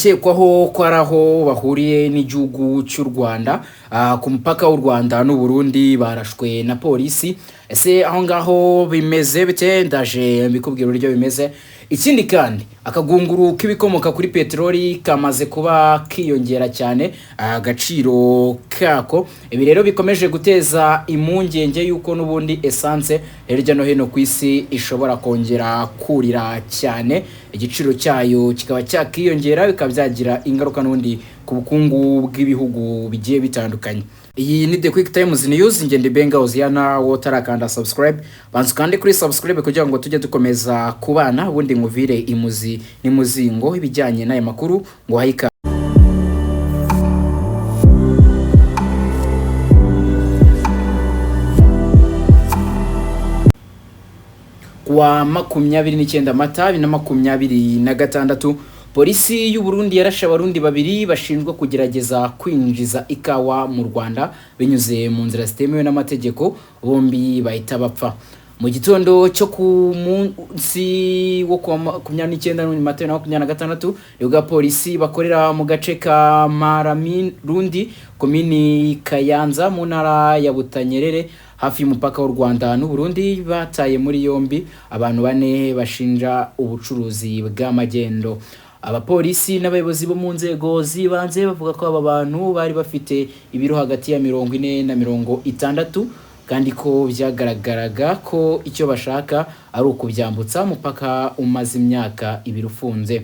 Birakekwaho ko ari aho bahuriye n'igihugu cy'u Rwanda, ku mupaka w'u Rwanda n'u Burundi barashwe na polisi. Ese aho ngaho bimeze bite? Ndaje mbikubwira uburyo bimeze. Ikindi kandi, akagunguru k'ibikomoka kuri peteroli kamaze kuba kiyongera cyane agaciro kako. Ibi rero bikomeje guteza impungenge y'uko n'ubundi essence hirya no hino ku isi ishobora kongera kurira cyane, igiciro cyayo kikaba cyakiyongera, bikaba byagira ingaruka n'ubundi ku bukungu bw'ibihugu bigiye bitandukanye. Iyi ni The Quick Times News, ngende Benga Oziana. Wowe utarakanda subscribe, banza ukande kuri subscribe kugira ngo tujye dukomeza kubana, ubundi nkuvire imuzi n'imuzingo ibijyanye n'aya makuru ngo hayika. Kuwa 29 Mata 2026, polisi y'u Burundi yarashe Abarundi babiri bashinjwa kugerageza kwinjiza ikawa mu Rwanda binyuze mu nzira zitemewe n'amategeko, bombi bahita bapfa. Mu gitondo cyo ku munsi wo kuwa 29 Mata 2026, nibwo abapolisi bakorera mu gace ka Maramirundi, komini Kayanza, mu ntara ya Butanyerere, hafi y'umupaka w'u Rwanda n'u Burundi, bataye muri yombi abantu bane bashinja ubucuruzi bw'amagendo. Abapolisi n'abayobozi bo mu nzego z'ibanze bavuga ko aba bantu bari bafite ibiro hagati ya 40 na 60, kandi ko byagaragaraga ko icyo bashaka ari ukubyambutsa umupaka umaze imyaka 2 ufunze.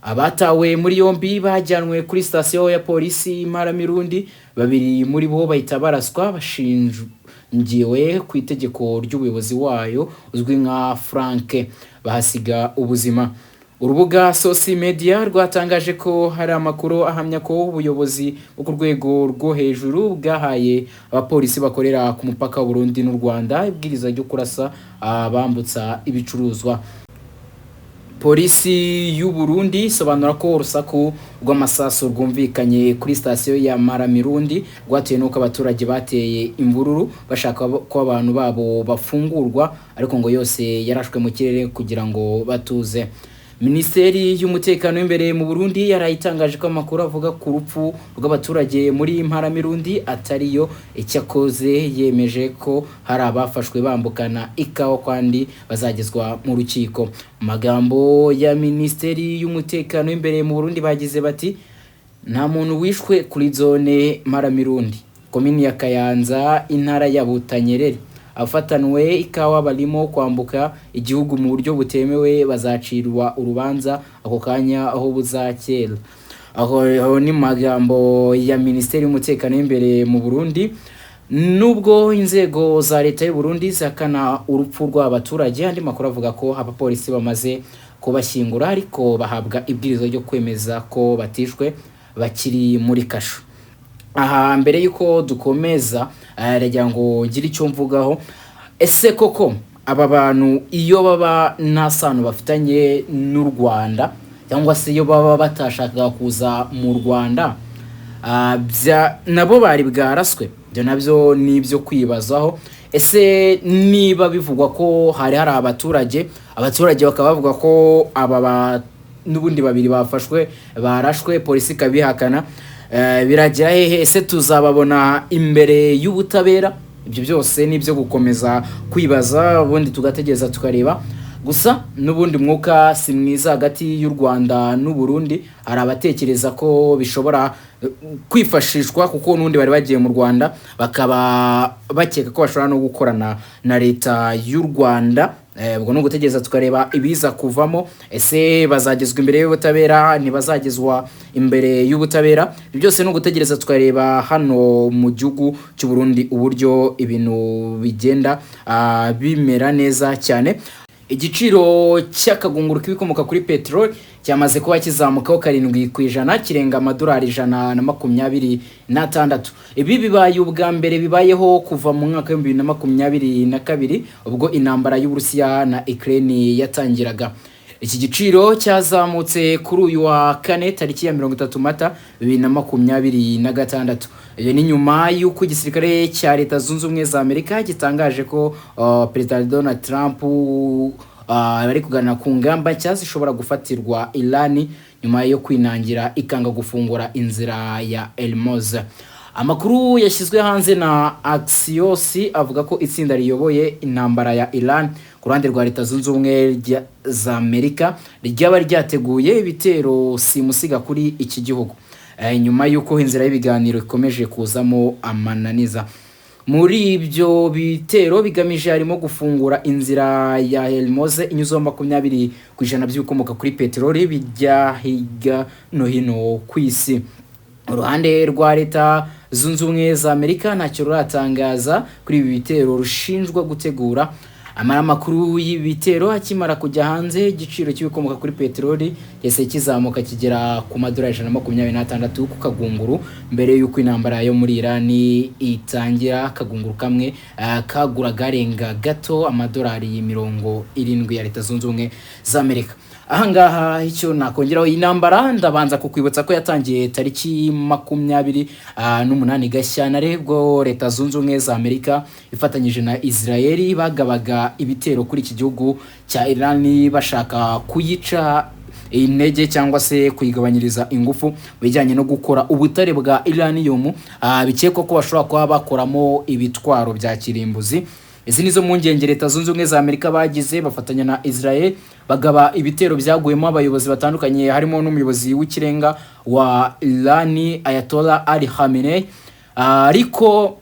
Abatawe muri yombi bajyanwe kuri sitasiyo ya polisi Maramirundi, babiri muri bo bahita baraswa bashingiwe ku itegeko ry'ubuyobozi wayo uzwi nka Frank, bahasiga ubuzima. Urubuga Sosi Media rwatangaje ko hari amakuru ahamya ko ubuyobozi bwo ku rwego rwo hejuru bwahaye abapolisi bakorera ku mupaka w'u Burundi n'u Rwanda ibwiriza ryo kurasa abambutsa ibicuruzwa. Polisi y'u Burundi isobanura ko urusaku rw'amasasu rwumvikanye kuri sitasiyo ya Maramirundi rwatewe n'uko abaturage bateye imvururu bashaka ko abantu babo bafungurwa, ariko ngo yose yarashwe mu kirere kugira ngo batuze. Minisiteri y'umutekano w'imbere mu Burundi yaraye itangaje ko amakuru avuga ku rupfu rw'abaturage muri Mparamirundi atariyo. Icyakoze yemeje ko hari abafashwe bambukana ikawa kandi bazagezwa mu rukiko. Mu magambo ya Minisiteri y'umutekano w'imbere mu Burundi bagize bati: "Nta muntu wishwe kuri zone Mparamirundi, komini ya Kayanza, intara ya Butanyerere. Abafatanwe ikawa barimo kwambuka igihugu mu buryo butemewe bazacirwa urubanza ako kanya aho buzakera." Aho ni mu magambo ya Minisiteri y'umutekano w'imbere mu Burundi. Nubwo inzego za leta y'u Burundi zihakana urupfu rw'abaturage, andi makuru avuga ko abapolisi bamaze kubashyingura, ariko bahabwa ibwiriza ryo kwemeza ko batishwe bakiri muri kasho. Aha mbere y'uko dukomeza, ndagira ngo ngire icyo mvugaho. Ese koko aba bantu iyo baba nta sano bafitanye n'u Rwanda, cyangwa se iyo baba batashakaga kuza mu Rwanda, nabo bari bwaraswe? Ibyo nabyo ni ibyo kwibazaho. Ese niba bivugwa ko hari hari abaturage, abaturage bakaba bavuga ko aba n'ubundi babiri bafashwe barashwe, polisi ikabihakana, biragera hehe? Ese tuzababona imbere y'ubutabera? Ibyo byose ni ibyo gukomeza kwibaza, ubundi tugategereza tukareba. Gusa n'ubundi mwuka si mwiza hagati y'u Rwanda n'u Burundi. Hari abatekereza ko bishobora kwifashishwa, kuko n'ubundi bari bagiye mu Rwanda, bakaba bakeka ko bashobora no gukorana na leta y'u Rwanda. Ubwo ni ugutegereza tukareba ibiza kuvamo. Ese bazagezwa imbere y'ubutabera, ntibazagezwa imbere y'ubutabera? Ibyo byose ni ugutegereza tukareba hano mu gihugu cy'u Burundi uburyo ibintu bigenda bimera neza cyane. Igiciro cy'akagunguru k'ibikomoka kuri peteroli cyamaze kuba kizamukaho 7%, kirenga amadolari 126. Ibi bibaye ubwa mbere bibayeho kuva mu mwaka wa 2022, ubwo intambara y'Uburusiya na Ukraine yatangiraga. Iki giciro cyazamutse kuri uyu wa kane tariki ya 30 Mata 2026. Iyo ni nyuma y'uko igisirikare cya Leta Zunze Ubumwe za Amerika gitangaje ko Perezida Donald Trump bari kuganira ku ngamba nshya zishobora gufatirwa Iran nyuma yo kwinangira ikanga gufungura inzira ya Hormuz. Amakuru yashyizwe hanze na Axios avuga ko itsinda riyoboye intambara ya Iran ku ruhande rwa Leta Zunze Ubumwe za Amerika ryaba ryateguye ibitero simusiga kuri iki gihugu, nyuma y'uko inzira y'ibiganiro ikomeje kuzamo amananiza. Muri ibyo bitero bigamije harimo gufungura inzira ya Hormuz inyuzamo 20% by'ibikomoka kuri peteroli bijya hirya no hino ku isi. Uruhande rwa Leta Zunze Ubumwe za Amerika ntacyo ruratangaza kuri ibi bitero rushinjwa gutegura. Amara amakuru y'ibitero akimara kujya hanze, igiciro cy'ibikomoka kuri peteroli yahise kizamuka kigera ku madolari 126 ku kagunguru. Mbere y'uko intambara yo muri Irani itangira, akagunguru kamwe kaguraga arenga gato amadolari 70 ya Leta Zunze Ubumwe za Amerika. Ahangaha icyo nakongeraho, iyi ntambara ndabanza kukwibutsa ko yatangiye tariki 28 Gashyantare, ubwo Leta Zunze Ubumwe za Amerika ifatanyije na Israeli bagabaga ibitero kuri iki gihugu cya Iran, bashaka kuyica intege cyangwa se kuyigabanyiriza ingufu mu bijyanye no gukora ubutare bwa uranium, bikekwa ko bashobora kuba bakoramo ibitwaro bya kirimbuzi. Izi nizo mpungenge Leta Zunze Ubumwe za Amerika bagize, bafatanya na Israel bagaba ibitero byaguyemo abayobozi batandukanye, harimo n'umuyobozi w'ikirenga wa Iran, Ayatollah Ali Khamenei. Ariko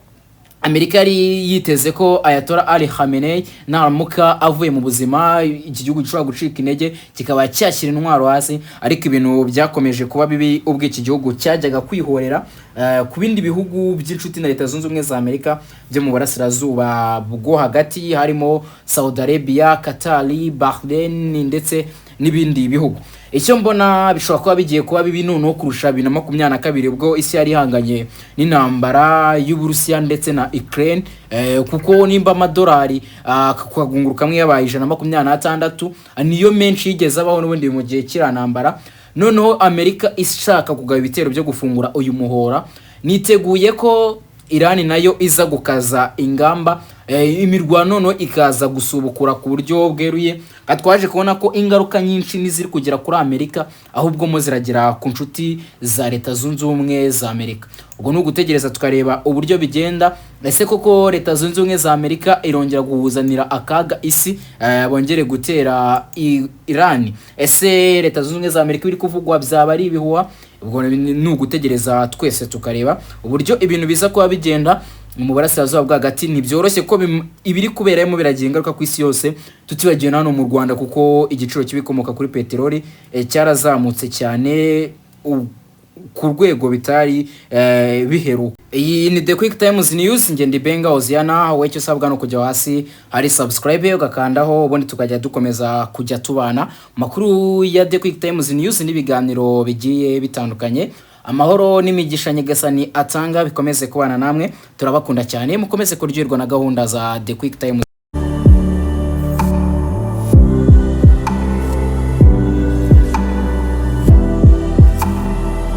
Amerika yari yiteze ko Ayatollah Ali Khamenei naramuka avuye mu buzima, iki gihugu gishobora gucika intege kikaba cyashyira intwaro hasi. Ariko ibintu byakomeje kuba bibi ubwo iki gihugu cyajyaga kwihorera ku bindi bihugu by'inshuti na Leta Zunze Ubumwe za Amerika byo mu burasirazuba bwo hagati, harimo Saudi Arabia, Qatar, Bahrain ndetse n'ibindi bihugu. Icyo mbona, bishobora kuba bigiye kuba bibi noneho kurusha 2022, ubwo isi yari ihanganye n'intambara y'Uburusiya ndetse na Ukraine, kuko nimba amadolari ku kagunguru kamwe yabaye 126, niyo menshi yigeze abaho n'ubundi mu gihe kiriya ntambara. Noneho Amerika ishaka kugaba ibitero byo gufungura uyu muhora, niteguye ko Irani nayo iza gukaza ingamba, imirwano noneho ikaza gusubukura ku buryo bweruye. Twaje kubona ko ingaruka nyinshi n'iziri kugera kuri Amerika, ahubwo mo ziragera ku nshuti za Leta Zunze Ubumwe za Amerika. Ubwo ni ugutegereza tukareba uburyo bigenda. Ese koko Leta Zunze Ubumwe za Amerika irongera guhuzanira akaga isi, bongere gutera Irani? Ese Leta Zunze Ubumwe za Amerika iri kuvugwa byaba ari ibihuha? Ubwo ni ugutegereza twese tukareba uburyo ibintu biza kuba bigenda mu burasirazuba bwo hagati. Ntibyoroshye ko ibiri kuberamo biragira ingaruka ku isi yose, tutibagiwe na hano mu Rwanda, kuko igiciro cy'ibikomoka kuri peteroli cyarazamutse cyane ku rwego bitari biheruka. Iyi ni The Quick Times News, njye ndi Benga Oziana. Wowe icyo usabwa ni ukujya hasi hari subscribe ugakandaho, ubundi tukajya dukomeza kujya tubana makuru ya The Quick Times News n'ibiganiro bigiye bitandukanye. Amahoro n'imigisha Nyagasani atanga bikomeze kubana namwe. Turabakunda cyane, mukomeze kuryoherwa na gahunda za The Quick Times.